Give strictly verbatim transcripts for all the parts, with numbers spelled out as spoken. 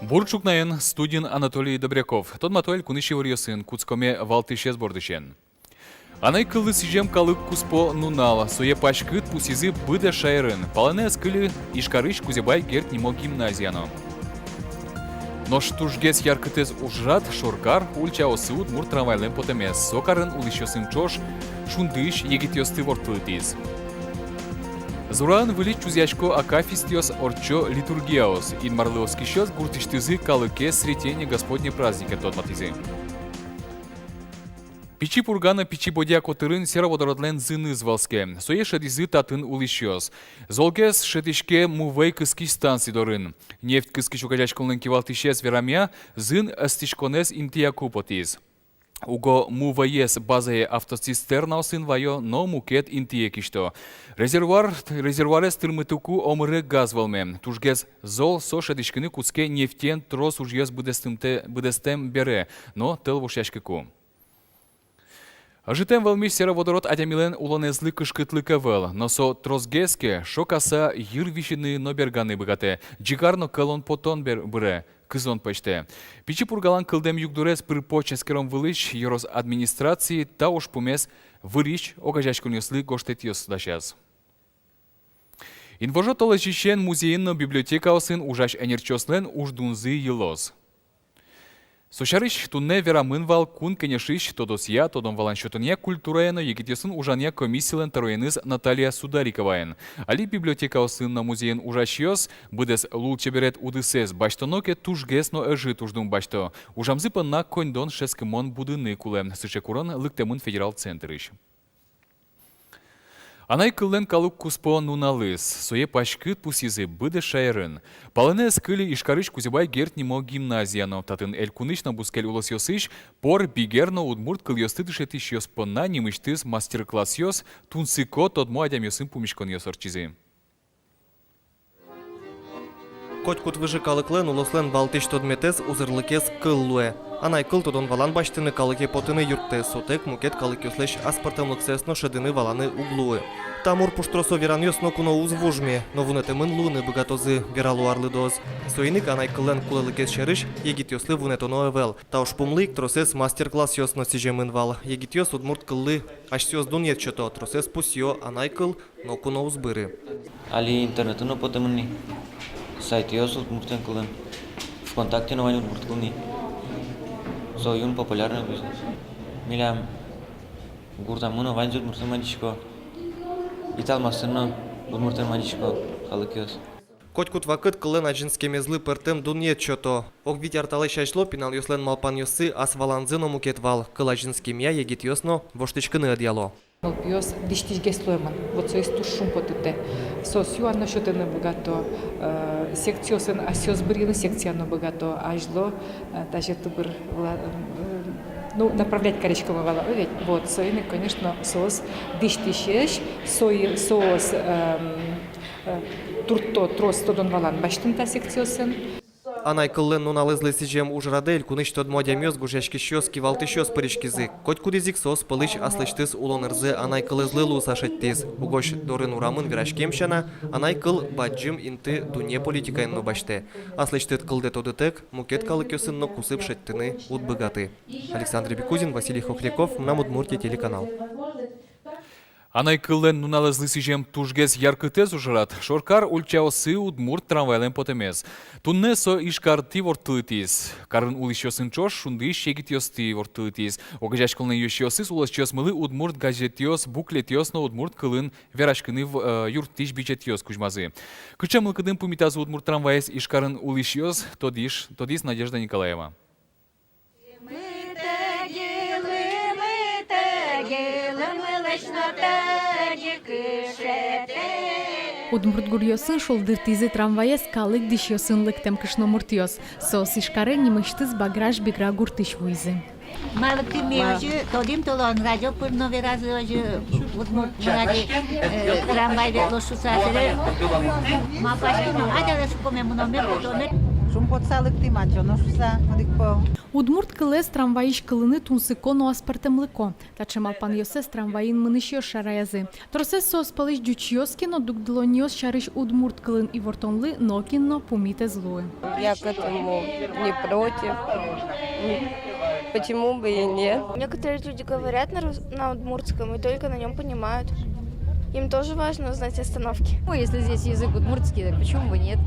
Бур ӵукнаен, студиын Анатолий Добряков. Тодмато элькунысь иворъёсын. Кутскоме валтӥсез бордысен. Анай кыллы сӥзем калык куспо нунал. Сое паськыт пусйизы быдэс шаерын. Палэнэ ӧз кыльы Ижкарысь Кузебай Герд нимо гимназия но. Нош тужгес яркытэз ужрад — Шоркар ульчаосы удмурт трамвайлэн потэмез. Со карын улӥсьёсын ӵош шундысь егитъёсты ворттылытӥз. Зураын выльысь чузъясько акафистъёс, ортчо литургиос. Инмарлы оскисьёс гуртысьтызы калыкез Сретение Господне праздникен тодматӥзы. Пичи Пурга но Пичи Бӧдья котырын сероводородлэн зыныз вӧлске. Сое шӧдӥзы татын улӥсьёс. Золгес шӧдӥське мувӧй кыскись станци дорын. Нефть кыскись огазеяськонлэн кивалтӥсез верамъя, зын эстӥськонэз интыяку потӥз. Уго мувӧез базае автоцистернаосын ваё но мукет интые кисьто. Резервуар, резервуарез тырмытыку омыре газ вӧлме. Тужгес зол со шӧдӥськыны кутске нефтен трос ужъёс быдэстымтэ-, быдэстэм бере но тӧл вошъяськыку. Ӧжытэм вӧлмись сероводород адямилэн улонэзлы кышкытлык ӧвӧл, но со тросгес ке, шокаса йыр висьыны но берганы быгатэ, ӟигар но кӧлон потон бер-, быре, кызон пӧзьтэ. Пичи Пургалэн кылдэм югдурез пыр-поч эскерон вылысь ёрос администраци та ужпумез вырись огазеяськонъёслы гожтэтъёс дасяз. Инвожо толэзьысен музейын но библиотекаосын ужась ӧнерчиослэн уждунзы йылоз. Со сярысь туннэ верамын вал Кун Кенешысь тодосъя, тодон-валан сётонъя, культурая но егитъёсын ужанъя комиссилэн тӧроеныз Наталья Судариковаен. Али библиотекаосын но музейын ужасьёс быдэс лулчеберет удысэз басьтоно ке, тужгес но ӧжыт уждун басьто. Ужамзы понна коньдон шӧдскымон будыны кулэ. Сыӵе курон лыктэмын федерал центрысь. Анай кыллэн калык куспо нуналыз. Сое паськыт пусйизы быдэс шаерын. Палэнэ ӧз кыльы Ижкарысь Кузебай Герд нимо гимназия но. Татын элькунысь но бускель улосъёсысь пор, бигер но удмурт кылъёсты дышетӥсьёс понна нимысьтыз мастер-классъёс, тунсыко тодмо адямиосын пумиськонъёс ортчизы. Котькуд выжы калыклэн, улослэн валтӥсь тодметэз, узырлыкез кыл луэ. Анай кыл тодон-валан басьтыны, калыке потыны юрттэ, сотэк мукет калыкъёслэсь аспӧртэмлыксэс но шӧдыны-валаны уг луы. Та мур пуштросо веранъёс ноку но уз вужме, но вунэтэмын луыны быгатозы, верало арлыдоос. Соин ик анай кыллэн кулэлыкез сярысь егитъёслы вунэтоно ӧвӧл. Та ужпумлы ик тросэз мастер-классъёс но сӥземын вал. Егитъёс удмурт кыллы асьсэос дунъет сёто, тросэз пусйо: анай кыл ноку но уз быры. Али интернетын но потэмын ни, сайтъёс удмурт кылын, ВКонтакте но вань удмурт кыл ни. Со юн популярной луиз. Милям гуртамы но ваньзы удмуртэн мадисько. Италмасын но удмуртэн мадисько калыкъёс. Котькуд вакыт кыллэн азинскемезлы пӧртэм дунъет сёто. Ог вить ар талэсь азьло пиналъёслэн малпанъёссы, ас валанзы но мукет вал. Кыл азинскемъя егитъёс но воштӥськыны ӧдъяло. Нылпиос дӥсьтӥсьгес луэмын. Вот соиз туж шумпотытэ. Соос юан но сётыны быгато, э, секциосын асьсэос быръёно, секция но быгато, азьло, э, таӵе тыбыр вла-, э, ну, направлять кариськомы вал, о, ведь. Вот, соин ик, конечно, соос дӥсьтӥсесь, сои-, соос, эм, э, туртто трос тодон-валан басьтыны та секциосын. Анай кыллэн нуналэзлы сӥзем ужрадэ элькунысь тодмо адямиос, гожъяськисьёс, кивалтӥсьёс пыриськизы. Котькудӥз ик соос пӧлысь аслэсьтыз улон ӧрзэ анай кылэзлы луыса шедьтӥз. Угось дорын-урамын вераськем сяна, анай кыл бадӟым инты дунне политикаын но басьтэ. Аслэсьтыд кылдэ тодытэк, мукет калыкъёсын но кусып шедьтыны уд быгаты. Александр Бекузин, Василий Хохряков, «Мынам Удмуртие» телеканал. Анай кыллэн нуналэзлы сӥзем тужгес яркытэз ужрад — Шоркар ульчаосы удмурт трамвайлэн потэмез. Туннэ со Ижкартӥ ворттылытӥз. Карын улӥсьёсын ӵош шундысь егитъёсты ворттылытӥз. Огазеяськонлэн ёзчиосыз улосчиосмылы удмурт газетъёс, буклетъёс но удмурт кылын вераськыны в-, э, юрттӥсь бичетъёс кузьмазы. Кыӵе мылкыдын пумитазы удмурт трамваез Ижкарын улӥсьёс, тодӥз, тодӥз Надежда Николаева. Удмурт гуръёсын шулдыртӥзы трамваез калык дӥсьёсын лыктэм кышномуртъёс. Соос Ижкаре нимысьтыз Баграш-Бигра гуртысь вуизы. Ма лыктӥм ми озьы, тодӥм толон, радио пыр но веразы озьы, удмурт муради, э, трамвай ветлоз шуса, собере малпаським но, адялэ шукоме мыноме, потоме. Шумпотыса лыктӥм, адӟоно шуса одӥг пол. Удмурт кылэз трамвайысь кылыны тунсыко но аспӧртэмлыко. Таӵе малпанъёссэс трамвайын мынӥсьёс шараязы. Тросэз соос пӧлысь ӟучъёс ке но, дугдылонъёс сярысь удмурт кылын ивортонлы нокин но пумит ӧз луы. Я к этому не против. Ни-, почему бы и нет? Некоторые люди говорят на рус-, на удмуртском и только на нём понимают. Им тоже важно знать остановки. Ну, если здесь язык удмуртский, так почему бы нет?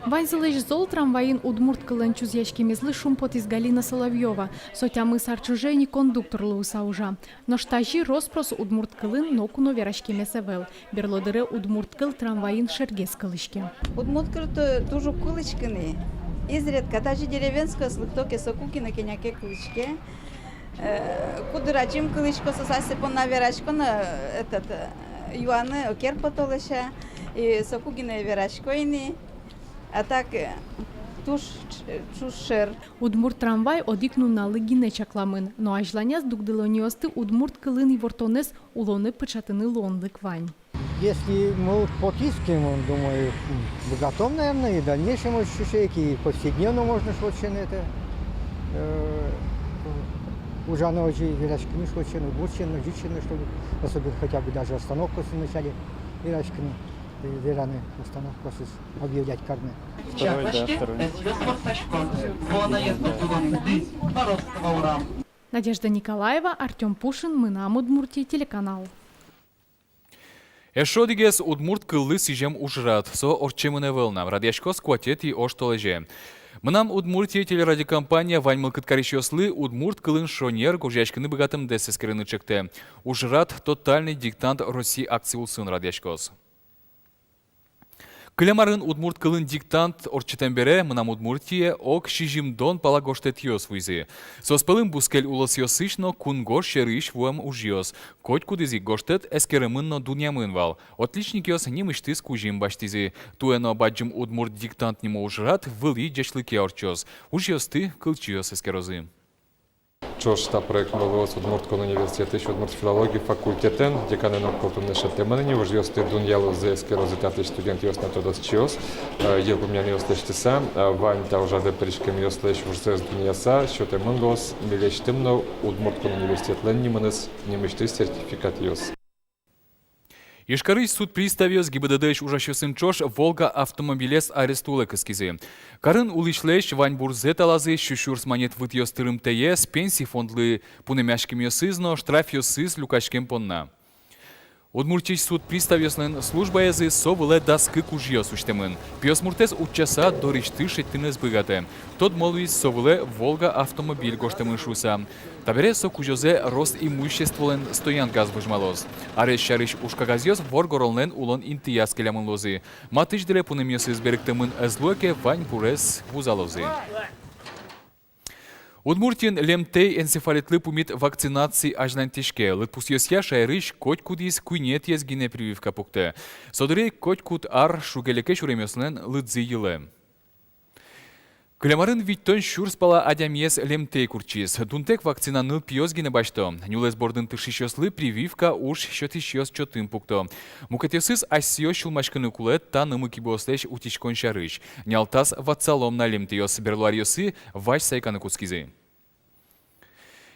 Ваньзылэсь зол трамвайын удмурт кылэн чузъяськемезлы шумпотӥз Галина Соловьёва. Со тямыс ар ӵоже ини кондуктор луыса ужа. Нош тазьы рос-прос удмурт кылын ноку но вераськемез ӧвӧл. Берло дыре удмурт кыл трамвайын шергес кылӥське. Удмурт кыл ту-, туж уг кылӥськы ни. Изредка, даже деревенскоос лыкто ке, соку гинэ кӧня ке кылӥське. Э, куддыр ачим кылӥсько, соос асьсэ понна верасько но, этот, э, юаны ӧз кер потэ, лэся. И соку гинэ верасько ини. А так, э, туж, туж шер. Удмурт трамвай одӥг нуналлы гинэ чакламын, но азьланяз дугдылонъёсты удмурт кылын ивортонэз улонэ пыӵатыны луонлык вань. Если, мол, потӥз ке, мон думаю, м, быгатом, наверное, и в дальнейшем озьы ик, и повседневно можно ж вот сен это, э, ужаны озьы, вераськыны ж вот сен, удмурт сен но, ӟуч сен но, чтобы, особенно хотя бы даже остановкаосы вначале вераськыны, э, вераны, остановкаосыз объявлять карыны. Второй, да, второй. Надежда Николаева, Артём Пушин, «Мынам Удмуртие» телеканал. Эшшо одӥгез удмурт кыллы сӥзем ужрад. Со ортчемын ӧвӧл на, радъяськоз куатетӥ оштолэзе. «Мынам Удмуртие» телерадиокомпания вань мылкыд карисьёслы удмурт кылын шонер гожъяськыны быгатымдэс эскерыны чектэ. Ужрад «Тотальный диктант России» акци улсын радъяськоз. Кылем арын удмурт кылын диктант ортчытэм бере «Мынам Удмуртие» ог сизьымдон пала гожтэтъёс вуизы. Соос пӧлын бускель улосъёсысь но кунгож сьӧрысь вуэм ужъёс. Котькудӥз ик гожтэт эскеремын но дунъямын вал. Отличникъёс нимысьтыз кузьым басьтӥзы. Туэ но «Бадӟым удмурт диктант» нимо ужрад вылӥ ӟечлыке ортчоз. Ужъёсты кылчиос эскерозы. Ӵош та проектмы луоз Удмурт кун университетысь удмурт филология факультетэн. Деканэн огкыл туннэ шедьтэмын ини, ужъёсты дунъялозы, эскерозы татысь студентъёс но тодосчиос. Э, йылпумъянъёс лэсьтыса, э, вань та ужрадэ пыриськемъёслэсь ужзэс дунъяса, сётэмын луоз милесьтым но Удмурт кун университетлэн нимыныз нимысьтыз сертификатъёс. Ижкарысь суд приставъёс ГИБДД-ысь ужасьёсын ӵош «Волга» автомобилез арест улэ кыскизы. Карын улӥсьлэсь ваньбурзэ талазы, сю сюрс манет вытъёс тырымтэез, пенси фондлы пунэмъяськемъёсыз но штрафъёсыз люкаськем понна. Удмуртиысь суд приставъёслэн службаязы со вылэ дас кык ужъёс усьтэмын. Пиосмуртэз утчаса, дорысьтыз шедьтыны ӧз быгатэ. Тодмо луиз со вылэ «Волга» автомобиль гожтэмын шуыса. Табере со кузёзэ Росимуществолэн стоянкаез выжмалоз. Арест сярысь ужкагазъёс воргоронлэн улон интыяз келямын луозы. Матысь дыре пунэмъёсыз берыктэмын ӧз луэ ке, ваньбурез вузалозы. Удмуртиын лемтэй энцефалитлы пумит вакцинаци азьланьтӥське. Лыдпусъёсъя, шаерысь котькудӥз куинетӥез гинэ прививка пуктэ. Со дыре котькуд ар шуге-леке сюремъёслэн лыдзы йылэ. Кылем арын витьтон сюрс пала адямиез лемтэй куртчиз. Дунтэк вакцина нылпиос гинэ басьто. Нюлэс бордын тыршисьёслы прививка уж сётӥсьёс чотын пукто. Мукетъёсыз асьсэос сюлмаськыны кулэ та нымы-кибыослэсь утиськон сярысь. Нялтас ватсалом на: лемтэйёс берло аръёсы вазь сайканы кутскизы.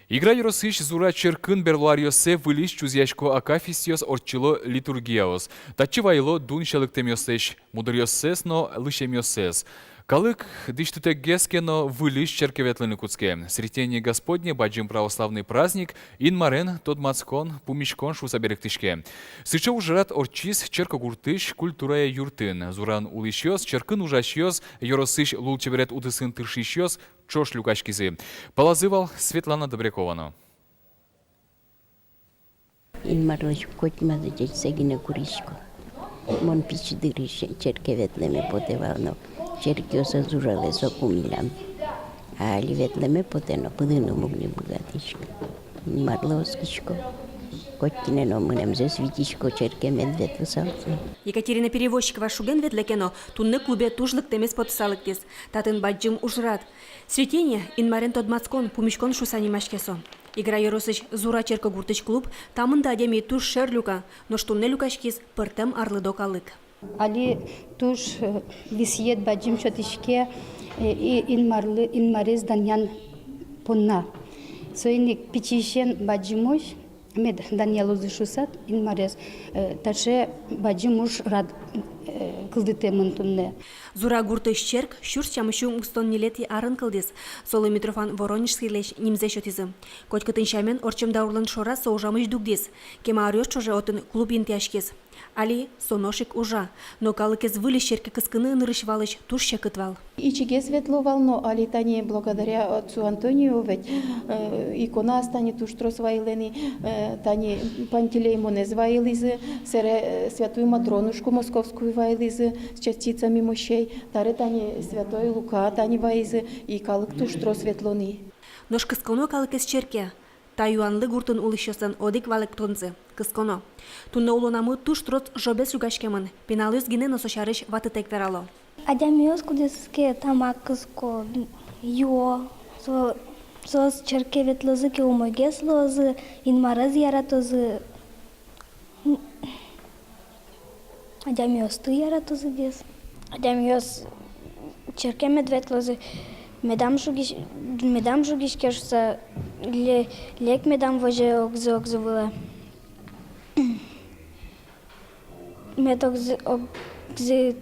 Игра ёросысь Зура черкын берло аръёсы выльысь чузъясько акафистъёс, ортчыло литургиос. Татчы вайыло дун сьӧлыктэмъёслэсь мудыръёссэс но лысьӧмъёссэс. Калык дӥсьтытэкгес ке но выльысь черке ветлыны кутске. Сретение Господне — бадӟым православный праздник, Инмарен тодматскон, пумиськон шуыса берыктӥське. Сыӵе ужрад ортчиз Черкогуртысь культурая юртын. Зураын улӥсьёс, черкын ужасьёс, ёросысь лулчеберет удысын тыршисьёс ӵош люкаськизы. Пӧлазы вал Светлана Добрякова но. Инмарлэсь котьмазэ ӟечсэ гинэ курисько. Мон пичи дырысь черке ветлэме потэ вал но, черкъёсыз ужалэ соку милям. А али ветлэме потэ но, пыдын ум уг ни быгатӥськы. Инмарлы оскисько. Котькинэ но мынэмзэс витисько, черке мед ветлысалзы. Екатерина Перевозчикова шуген ветлэ ке но, туннэ клубе туж лыктэмез потыса лыктӥз. Татын бадӟым ужрад. Сретение — Инмарен тодматскон, пумиськон шуыса нимаське со. Игра ёросысь Зура черкогуртысь клуб та мында адями туж шер люка, нош туннэ люкаськиз пӧртэм арлыдо калык. Али туж, э, висъет бадӟым сётӥське, Э, и Инмарлы, Инмарез данъян понна. Соин ик пичиысен бадӟымозь мед данъялозы шуыса Инмарез, э, таӵе бадӟым ужрад, э, кылдытэмын туннэ. Зура гуртысь черк сюрс тямыссю укмыстон ньылетӥ арын кылдӥз. Солы Митрофан Воронежскийлэсь нимзэ сётӥзы. Котькытын сямен, ортчем даурлэн шораз со ужамысь дугдӥз. Кема аръёс ӵоже отын клуб интыяськиз. Али со нош ик ужа. Но калыкез выльысь черке кыскыны нырысь валысь туж секыт вал. Ичигес ветло вал, но али тани благодаря отцу Антонию ведь, э, иконаос тани туж трос вайыло ни, э, тани Пантелеймонэз вайылӥзы, сэре, э, святую Матронушку Московскую вайылӥзы с частицами мощей, таре тани святой Лука тани вайизы, и калык туж трос ветло ни. Нош кысконо калыкез черке. Та юанлы гуртын улӥсьёслэн одӥг валэктонзы: кысконо. Туннэ улонамы туж трос жобез люкаськемын, пиналъёс гинэ но со сярысь ватытэк верало. Адямиос кудӥз ке тамак кыско, юо, со-, соос черке ветлозы ке, умойгес луозы, Инмарез яратозы. Адямиосты яратозы гес. Адямиос черке мед ветлозы, медам жугись-, медам жугиське шуса, ле-, лек медам возе огзы-огзы вылэ. Мед огзы, огзы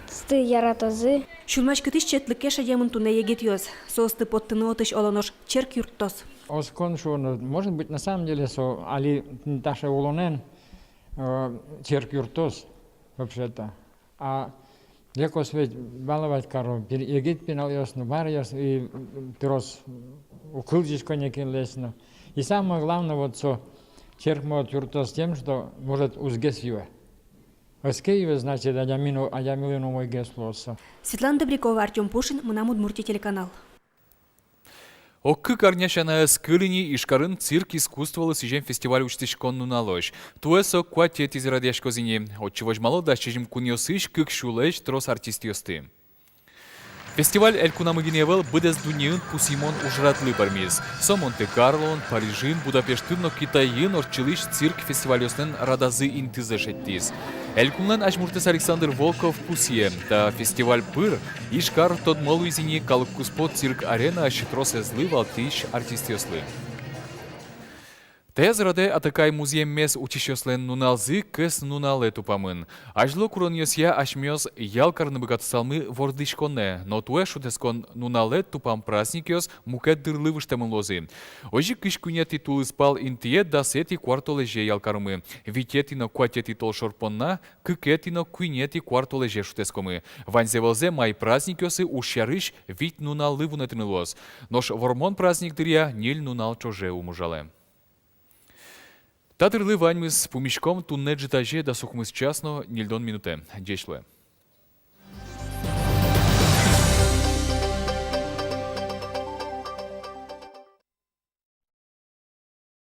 сты яратозы. Сюлмаськытӥсь четлыке шедемын туннэ егитъёс. Соосты поттыны отысь оло нош черк юрттоз. Оскон шуоно, может быть, на самом деле со али таӵе улонэн, э, черк юрттоз вообще-то. А лекос ведь баловать каро пи-, егит пиналъёс но, баръёс, и, м, трос уг кылзӥсько ни кинлэсь но. И самое главное, вот со черк, может, юрттоз тем, что, может, узгес юэ. Ӧз ке юэ, значит, адямилы, адямилы но умойгес луоз со. Светлана Добрякова, Артём Пушин, «Мынам Удмуртие» телеканал. Ог кык арня сяна ӧз кыльы ни Ижкарын цирк искусстволы сӥзем фестиваль усьтӥськон нуналозь. Туэ со куатетӥзэ радъяськоз ини. Отчы возьмало дас сизьым кунъёсысь кык сюлэсь трос артистъёсты. Фестиваль элькунамы гинэ ӧвӧл, быдэс дуннеын пусйымон ужрадлы пӧрмиз. Со Монте-Карлоын, Парижын, Будапештын но Китайын ортчылӥсь цирк фестивальёслэн радазы интызэ шедьтӥз. Элькунлэн азьмуртэз Александр Волков пусъе: та фестиваль пыр Ижкар тодмо луиз ини калык куспо цирк аренаысь тросэзлы валтӥсь артистъёслы. Таяз радэ Атыкай музъеммес утисьёслэн нуналзы кӧснуналэ тупамын. Азьло куронъёсъя асьмеос ял карыны быгатысалмы вордӥськонэ, но туэ шутэтскон нуналэ тупам праздникъёс мукет дырлы выжтэмын луозы. Озьы ик кызь куинетӥ тулыспал интые дасэтӥ куартолэзе ял каромы, витетӥ но куатетӥ толшор понна кыкетӥ но куинетӥ куартолэзе шутэтскомы. Ваньзэ валзэ май праздникъёсы уж сярысь вить нуналлы вунэтыны луоз. Нош Вормон праздник дыръя ньыль нунал ӵоже ум ужалэ. Та дырлы ваньмыз. Пумиськом туннэ ӝытазе дас укмыс час но ньыльдон минутэ. Ӟеч луэ.